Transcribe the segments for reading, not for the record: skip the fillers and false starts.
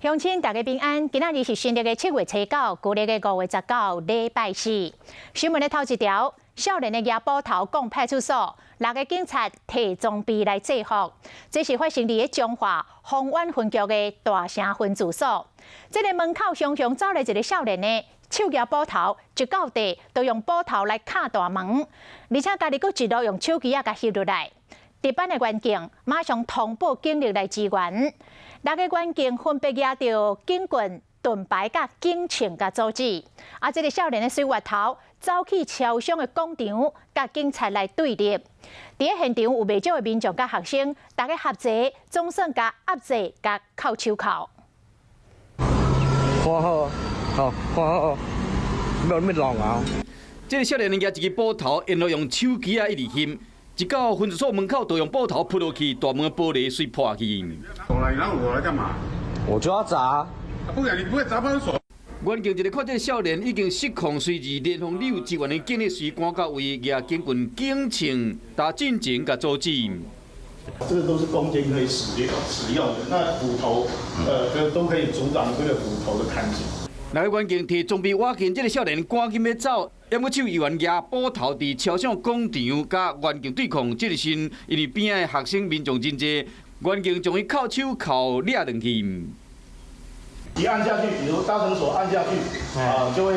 鄉親大家平安，今仔日是新曆的7月初9，舊曆的5月19，禮拜四。新聞的頭一條，少年的舉斧頭摃派出所，六个警察提裝備來制服。這是發生佇咧彰化豐原分局的大城分駐所。這个門口雄雄走來一个少年呢，手舉斧頭，一到地就用斧頭來敲大門，而且家己閣一路用手機仔共翕落來。值班的員警馬上通報警力來支援。六个員警分別舉著警棍、盾牌、佮警槍共阻止。啊，這个少年的隨越頭走去超商的廣場，佮警察來對立。佇咧現場有袂少的民眾佮學生，大家合齊，總算共壓制、共銬手銬。看好，好，看好，沒有沒弄啊！這个少年舉一支斧頭，沿路用手機仔一直翕。一到分駐所門口，就用斧頭撲落去，大門玻璃碎破去。走了，你讓我來幹嘛？我就要砸。不然你不會砸派出所？員警一个看這个少年已經失控，隨時連風溜支援的警力隨趕到位，舉警棍、警槍，打進前共阻止。這個都是攻堅可以使用的，那斧頭，都可以阻擋這個斧頭的砍擊。六个員警提裝備倚近，這个少年趕緊欲走，猶閣手猶原舉斧頭佇超商廣場佮員警對抗。這个時因為邊仔的學生民眾真濟，員警將伊銬手銬掠轉去。一按下去，比如大城鎖按下去，啊，就會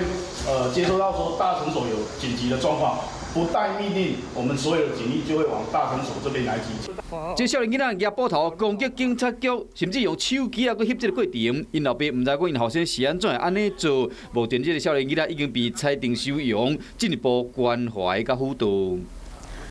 接收到說大城鎖有緊急的狀況，不待命令，我們所有的警力就會往大城鎖這邊來集結。這少年囡仔舉斧頭攻擊警察局，甚至用手機仔閣翕這個過程。𪜶老爸毋知講𪜶後生是按怎會按呢做。目前這个少年囡仔已經被裁定收容，進一步關懷佮輔導。